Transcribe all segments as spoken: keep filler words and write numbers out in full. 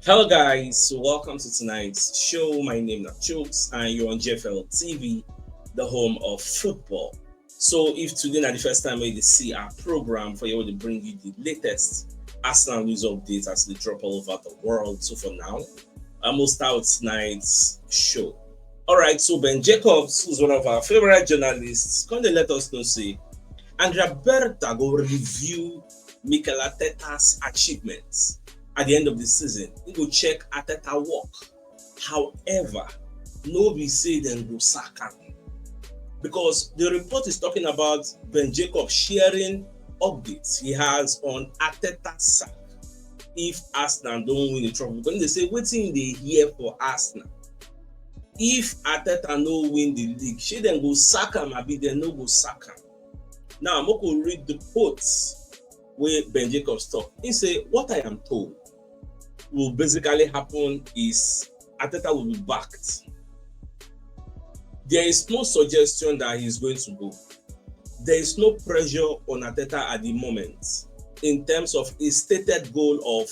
Hello guys, welcome to tonight's show. My name is Chooks and you're on G F L T V, the home of football. So if today na the first time wey you dey see our program, for here we dey bring you the latest Arsenal news updates as they drop all over the world. So for now, I'm gonna start with tonight's show. All right, so Ben Jacobs, who's one of our favorite journalists, come dey let us know say Andrea Berta go review Mikel Arteta's achievements at the end of the season. He go check Arteta work. However, no be say dem go sack am, because the report is talking about Ben Jacobs sharing updates he has on Arteta sack if Arsenal don win the trophy. Because they say wetin dey hear for Arsenal, if Arteta no win the league, shey dem go sack am abi dem no go sack am? Now make we read the quotes wey Ben Jacobs talk. He say, "What I am told will basically happen is Arteta will be backed. There is no suggestion that he is going to go. There is no pressure on Arteta at the moment in terms of a stated goal of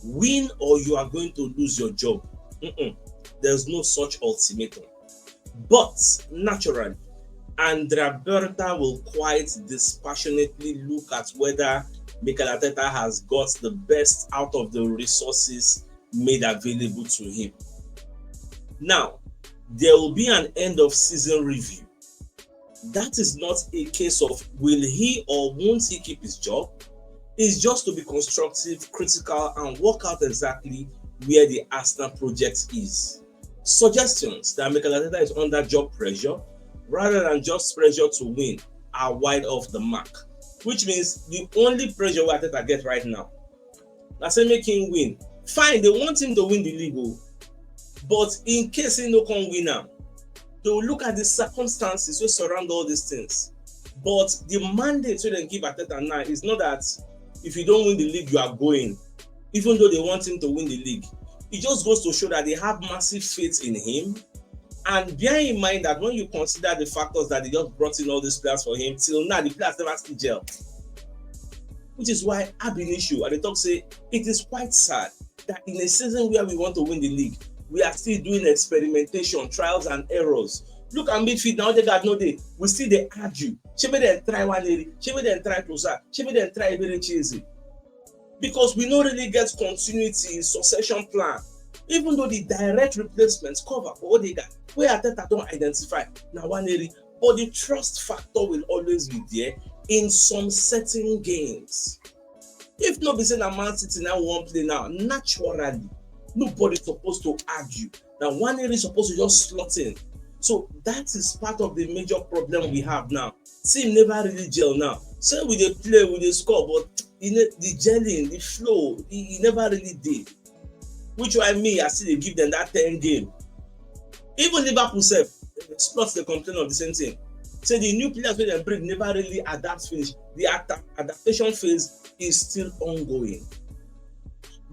win or you are going to lose your job. Mm-mm. There's no such ultimatum." But naturally, Andrea Berta will quite dispassionately look at whether Mikel Arteta has got the best out of the resources made available to him. Now, there will be an end of season review. That is not a case of will he or won't he keep his job. It's just to be constructive, critical, and work out exactly where the Arsenal project is. Suggestions that Mikel Arteta is under job pressure rather than just pressure to win are wide off the mark, which means the only pressure wey Arteta get right now na say make him win. Fine, they want him to win the league o, but in case he no come win am, they will look at the circumstances wey surround all these things. But the mandate wey dem give Arteta now is not that if you don't win the league, you are going, even though they want him to win the league. It just goes to show that they have massive faith in him. And bear in mind that when you consider the factors that they just brought in all these players for him, till now the players never still gel. Which is why Ab Initio, and they talk say it is quite sad that in a season where we want to win the league, we are still doing experimentation, trials and errors. Look at midfield now, Odegaard no dey. We still dey argue. Shey make dem try Nwaneri, shey make dem try Trossard, shey make dem try Eberechi Eze. Because we no really get continuity in succession plan. Even though the direct replacements cover for Odegaard, wey Arteta don identify, na Nwaneri, but the trust factor will always be there in some certain games. If no be say na Man City na wan play now, naturally, nobody suppose to argue. Na Nwaneri suppose to just slot in. So that is part of the major problem we have now. Team never really gel now. Say we dey play, we dey score, but e ne-, the gelling, the flow, e, e never really dey. Which why me, I still dey give them that ten game. Even Liverpool sef, Slot dey complain of the same thing. Say the new players wey dem bring never really adapt finish. The ata-, adaptation phase is still ongoing.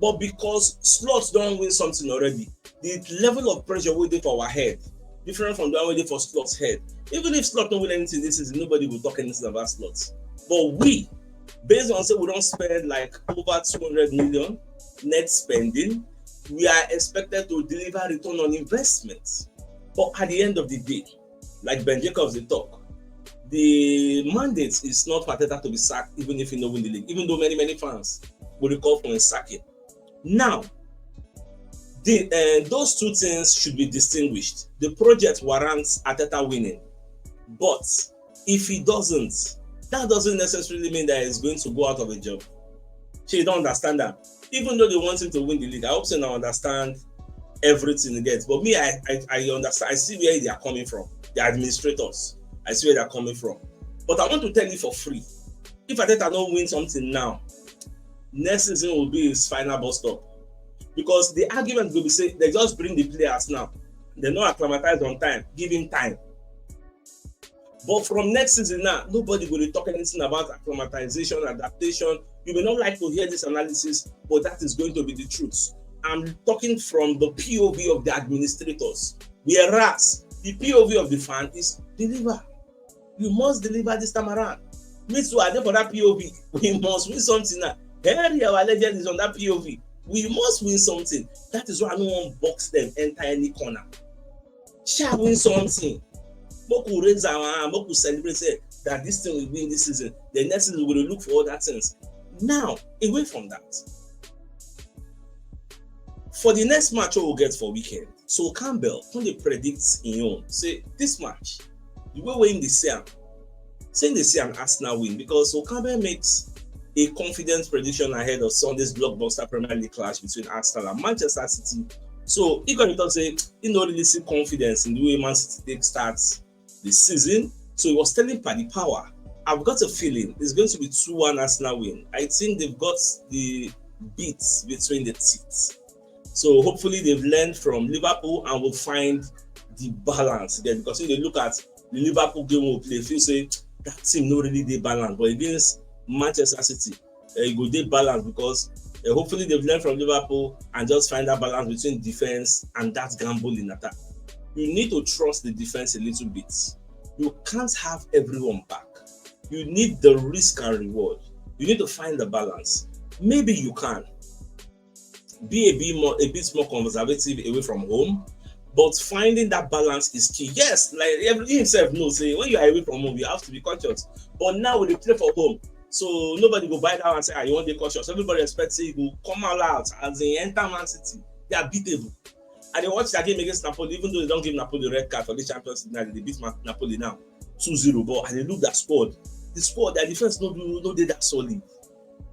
But because Slot don win something already, the level of pressure wey dey for our head different from the one wey dey for Slot's head. Even if Slot no win anything this season, nobody go talk anything about Slot. But we, based on say we don spend like over two hundred million net spending, we are expected to deliver return on investment. But at the end of the day, like Ben Jacobs dey talk, the mandate is not for Arteta to be sacked, even if he no win the league, even though many, many fans will call for him sacking. Now, the, uh, those two things should be distinguished. The project warrants Arteta winning, but if he doesn't, that doesn't necessarily mean that he's going to go out of a job. So you don't understand that. Even though they want him to win the league, I hope so now understand everything he gets. But me, I, I, I understand. I see where they are coming from. The administrators, I see where they are coming from. But I want to tell you for free, if Arteta don't win something now, next season will be his final bus stop. Because the argument will be say they just bring the players now. They no acclimatize on time. Give him time. But from next season now, nobody go dey talk anything about acclimatization, adaptation. You may not like to hear this analysis, but that is going to be the truth. I'm talking from the P O V of the administrators. Whereas the P O V of the fan is deliver. You must deliver this time around. Me too, I dey for that P O V. We must win something now. Henry, our legend, is on that P O V. We must win something. That is why I no wan box them enter any corner. Sha win something. Make we raise our hand, make we celebrate say that this thing we win this season. The next season we go dey look for other things. Now, away from that, for the next match wey we get for weekend, Sol Campbell come dey predict im own. Say this match, the way wey im dey see am, say im dey see an Arsenal win because Sol Campbell makes a confident prediction ahead of Sunday's blockbuster Premier League clash between Arsenal and Manchester City. So he come dey talk say he no really see confidence in the way Man City take start the season. So he was telling Paddy Power, "I've got a feeling it's going to be two one Arsenal win. I think they've got the beats between the teeth." So hopefully they've learned from Liverpool and will find the balance there, because if they look at the Liverpool game we play, if you say that team no really dey balance, but against Manchester City, uh, e go dey balance because uh, hopefully they've learned from Liverpool and just find that balance between defense and that gambling attack. You need to trust the defense a little bit. You can't have everyone back. You need the risk and reward. You need to find the balance. Maybe you can be a bit more, a bit more conservative away from home, but finding that balance is key. Yes, like every himself knows, say when you are away from home, you have to be conscious. But now we dey play for home, so nobody go buy that and say, "Ah, you wan dey cautious." Everybody expect say you go come all out as they enter Man City. They are beatable. I dey watch that game against Napoli, even though they don't give Napoli red card for the Champions League now, they beat Ma- Napoli now two zero. But I dey look that squad. The squad, their defense no do no dey that solid.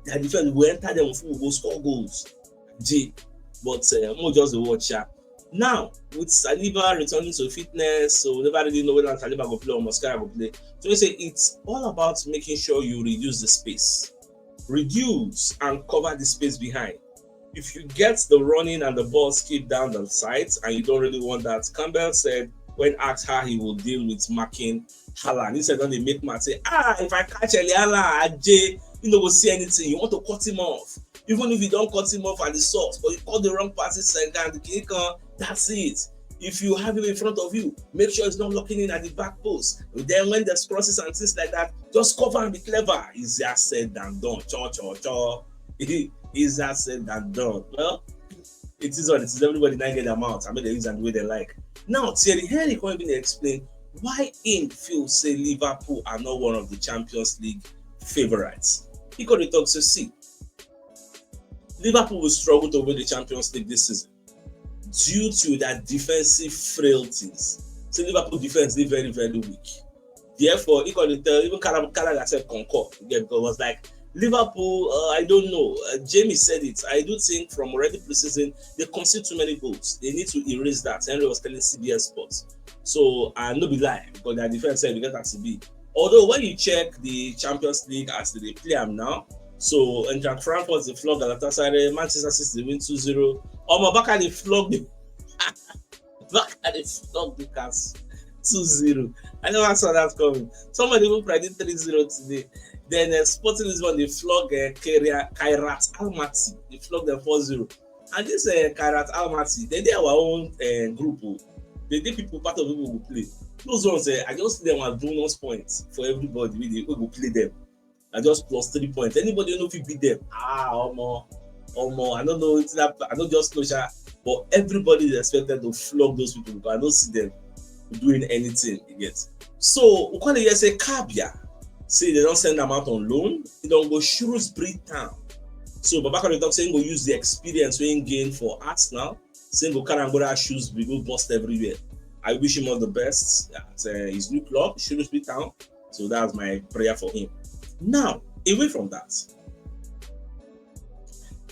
Their defense, we enter them, we go score goals. J. But uh, mo just dey watch ya. Now, with Saliba returning to fitness, so we never really know whether Saliba go play or Mosquera go play. So you say it's all about making sure you reduce the space. Reduce and cover the space behind. If you get the running and the ball skip down the sides and you don't really want that, Campbell said when asked how he will deal with marking Haaland, he said when they make match, say, "Ah, if I catch Erling Haaland, Ajay, you no go see anything. You want to cut him off. Even if you don't cut him off at the source, but you cut the wrong passes, Sengan, the kick on, that's it. If you have him in front of you, make sure he's not locking in at the back post. Then when there's crosses and things like that, just cover and be clever." Easier said than done. Cho, cho, cho. Easier said than done. Well, it is what it is. Everybody now get their mouth. I mean, they use them the way they like. Now, Thierry Henry can't even explain why he feels say Liverpool are not one of the Champions League favorites. He could talk to see. Liverpool will struggle to win the Champions League this season due to their defensive frailties. So Liverpool defense is very, very weak. Therefore, he could tell even Carragher said concur. Yeah, because it was like Liverpool, uh, I don't know. Uh, Jamie said it. I do think from already preseason, they concede too many goals. They need to erase that. Henry was telling C B S Sports. So, I no be lie, because their defense said we get that to be. Although when you check the Champions League as they play am now, so Eintracht Frankfurt dey flog Galatasaray, Manchester City dey win two zero. Omo, Barca dey flog the Barca dey flog Newcastle two zero. I never saw that coming. Somebody even predict three zero today. Then uh, Sporting Lisbon dey flog uh, Kairat Almaty. They flog them four zero. And this uh, Kairat Almaty, they dey our own uh, group. Oh. They dey people part of people go play. Those ones, uh, I just see them as bonus points for everybody wey dey wey go play them. I just plus three points. Anybody wey no fit beat them, ah, omo, omo, I don't know wetin that, I no just know sha, but everybody is expected to flog those people because I no see them doing anything yet. So we come dey hear say Kabia say they don send am out on loan. He don go Shrewsbury Town. So Baba come dey talk say he go use the experience wey he gain for Arsenal. Say he go carry am go that Shrewsbury, go burst everywhere. I wish him all the best at uh, his new club, Shrewsbury Town. So that's my prayer for him. Now, away from that,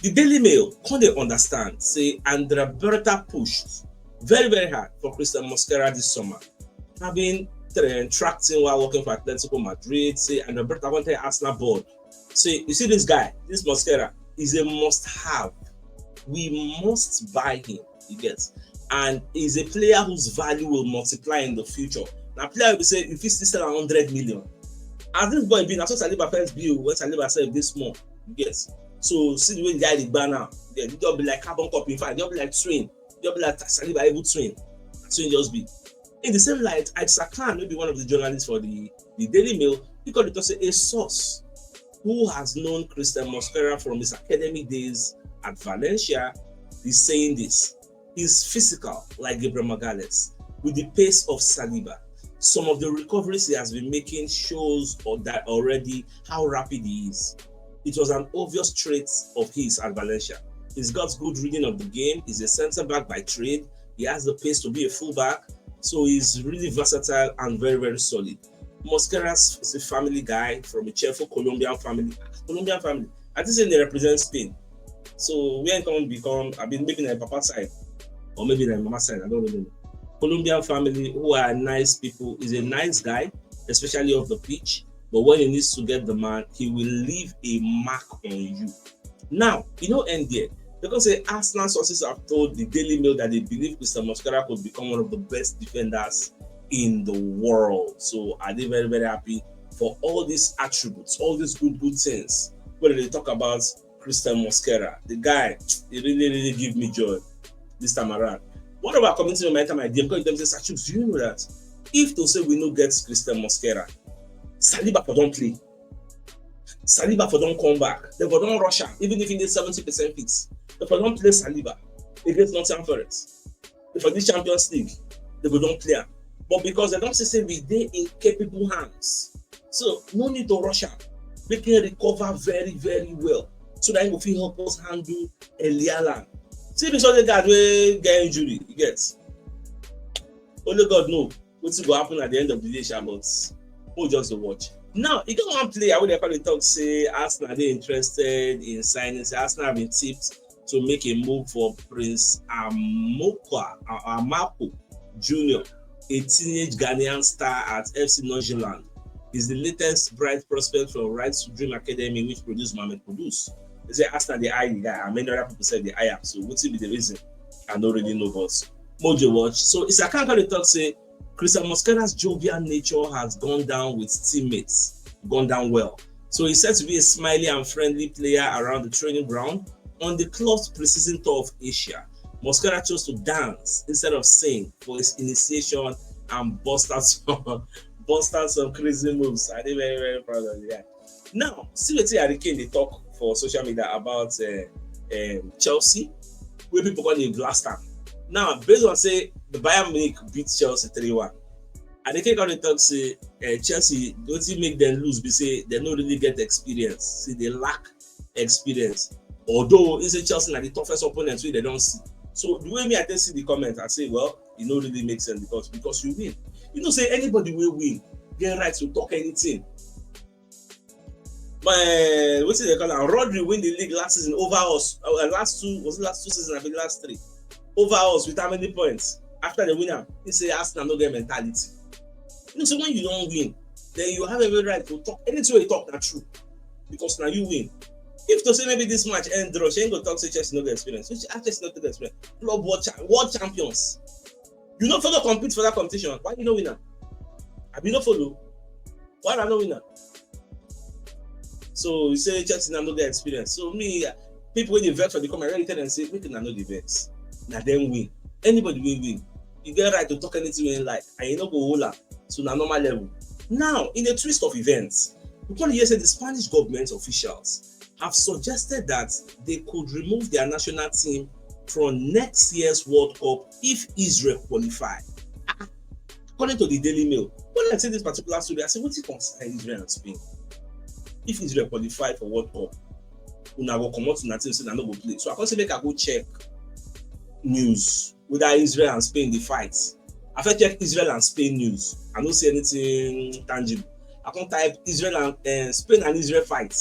the Daily Mail come dey understand say Andrea Berta pushed very, very hard for Christian Mosquera this summer, having tra- tracked him while working for Atletico Madrid. Say Andrea Berta come tell Arsenal board, say, "You see this guy, this Mosquera, is a must-have. We must buy him." You get, and he's a player whose value will multiply in the future. Na player wey be say you fit still sell am hundred million. As this boy be, na so Saliba first be o, when Saliba sef dey small. You get, so see the way the guy dey gba now. Yeah, e just be like carbon copy. In fact, e just be like twin. E just be like Saliba even twin. Twin just be. In the same light, Isaac Khan, maybe one of the journalists for the, the Daily Mail, he called it also a source who has known Christian Mosquera from his academy days at Valencia, is saying this. He's physical like Gabriel Magalhaes, with the pace of Saliba. Some of the recoveries he has been making shows or that already how rapid he is. It was an obvious trait of his at Valencia. He's got good reading of the game. He's a centre back by trade. He has the pace to be a fullback. So he's really versatile and very, very solid. Mosquera is a family guy from a cheerful Colombian family. Colombian family. I think they represent Spain. So where come become, I mean, maybe na papa side or maybe na mama side, I don't really know. Colombian family who are nice people. Is a nice guy, especially off the pitch. But when he needs to get the man, he will leave a mark on you. Now, you know, end there. Because say Arsenal sources have told the Daily Mail that they believe Christian Mosquera could become one of the best defenders in the world. So are they very, very happy for all these attributes, all these good, good things? When they talk about Christian Mosquera, the guy, he really, really give me joy this time around. One of our community member enter my D M, come tell me say, "Sir Chuks, do you know that if to say we no get Christian Mosquera, Saliba for don play. Saliba for don come back. They for don rush am, even if he dey seventy percent fit. They for don play Saliba against Nottingham Forest. They for this Champions League, they go don play am. But because they don see say we dey in capable hands, so no need to rush am. Make him recover very, very well, so that he go fit help us handle Erling Haaland." See, because the guy wey get injury, he gets. Only God know wetin go happen at the end of the day, sha, but we just dey watch. Now, e get one player wey dey probably talk say Arsenal dey interested in signing. Say Arsenal have been tipped to make a move for Prince Amoka, A- Amako Junior, a teenage Ghanaian star at F C Nordsjælland. Is the latest bright prospect from Right to Dream Academy, which produced Mohamed Kudus. They say Arsenal dey eye the guy, and many other people say they eye am. So wetin be the reason? I don't really know, but Mojo watch. So it's a kind of talk say Christian Mosquera's jovial nature has gone down with teammates, gone down well. So he's said to be a smiley and friendly player around the training ground on the club's preseason tour of Asia. Mosquera chose to dance instead of sing for his initiation and bust out some, bust out some crazy moves. I dey very, very proud of the guy. Now, see wetin Harry Kane dey talk for social media about uh, um, Chelsea, where people call him blast am. Now, based on say the Bayern Munich beat Chelsea three one, and they can come dey talk say uh, Chelsea, wetin make them lose be say they no really get experience. See, they lack experience. Although he say Chelsea na the toughest opponent wey they don see. So the way me I take see the comment, I say, well, e no really make sense because because you win. You know say anybody wey win get right to talk anything. But uh, wetin they call am? Rodri win the league last season over us. Uh, last two, was it last two seasons? I think last three. Over us with how many points? After they win am, he say Arsenal no get mentality. You know, so when you don win, then you have every right to talk. Anything wey you talk na true, because na you win. If to say maybe this match end draw, shey you go talk say Chelsea no get experience. Which Chelsea no get experience? Club world, cha- world champions. You no follow compete for that competition. Why you no win am? Abi you no follow? Why I no win am? So you say Chelsea na no get experience. So me, uh, people wey dey vex for the comment, I really tell them say make una no dey vex. Na dem win. Anybody wey win, you get right to talk anything wey you like, and you no go hold am. So na normal level. Now, in a twist of events, we come hear say the Spanish government officials have suggested that they could remove their national team from next year's World Cup if Israel qualify. Ah, according to the Daily Mail, when I see this particular story, I say, wetin concern Israel and Spain? If Israel qualify for World Cup, una go comot una team say una no go play. So I come say make I go check news whether Israel and Spain dey fight. I first check Israel and Spain news. I no see anything tangible. I come type Israel and uh, Spain and Israel fight.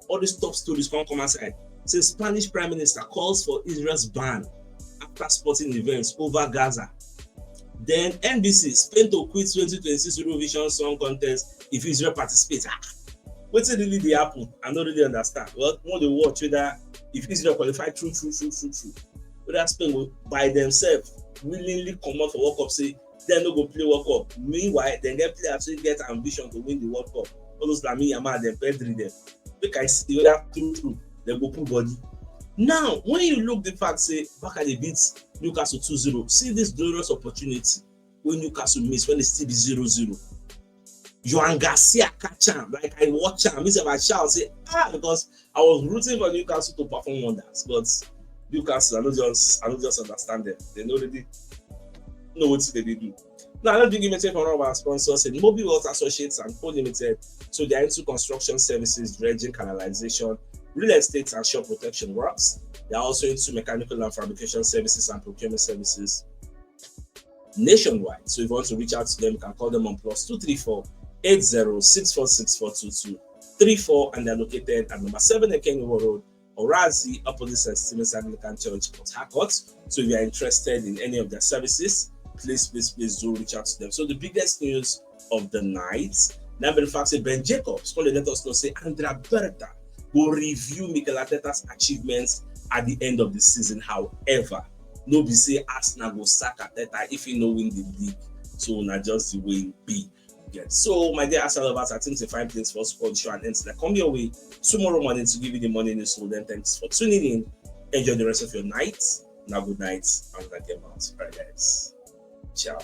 All these top stories come come outside. Say Spanish Prime Minister calls for Israel's ban after sporting events over Gaza. Then N B C, Spain to quit twenty twenty-six Eurovision Song Contest if Israel participates. Ah, wetin really dey happen? I no really understand. Well, we dey watch whether if Israel qualify true, true, true, true, true, whether Spain go by themselves willingly comot for World Cup, say dem no go play World Cup. Meanwhile, dem get players wey get ambition to win the World Cup. All those Lamine Yamal, dem, Pedri, dem. Make I see whether true, true, dem go put body. Now, when you look the fact say Barca dey beat Newcastle two zero, see this glorious opportunity wey Newcastle miss when e still be zero zero. Joan Garcia catch am. Like, I watch am, me sef I shout say, "Ah!" Because I was rooting for Newcastle to perform wonders, but Newcastle, I no just, I no just understand them. They no really know what they dey do. Now, I don't think you may take one of our sponsors in Mobi Wealth Associates and Co Limited. So they are into construction services, dredging, canalization, real estate and shore protection works. They are also into mechanical and fabrication services and procurement services nationwide. So if you want to reach out to them, you can call them on plus two three four eight zero six four six four two two three four, and they're located at number seven Ekeniwo Road, Orazi, opposite Saint Stephen's Anglican Church, Port Harcourt. So if you are interested in any of their services, please, please, please do reach out to them. So the biggest news of the night, now, in fact, say Ben Jacobs come dey let us know say Andrea Berta go review Mikel Arteta's achievements at the end of the season. However, no be say Arsenal go sack Arteta if he no win the league. So na just the way e be. Yes. So, my dear Arsenal lovers, I think it's a fine place for us to call the show and end. Like, come your way tomorrow morning to give you the morning news. So then, thanks for tuning in. Enjoy the rest of your night. Now, good night and like a mouse. All right, guys. Ciao.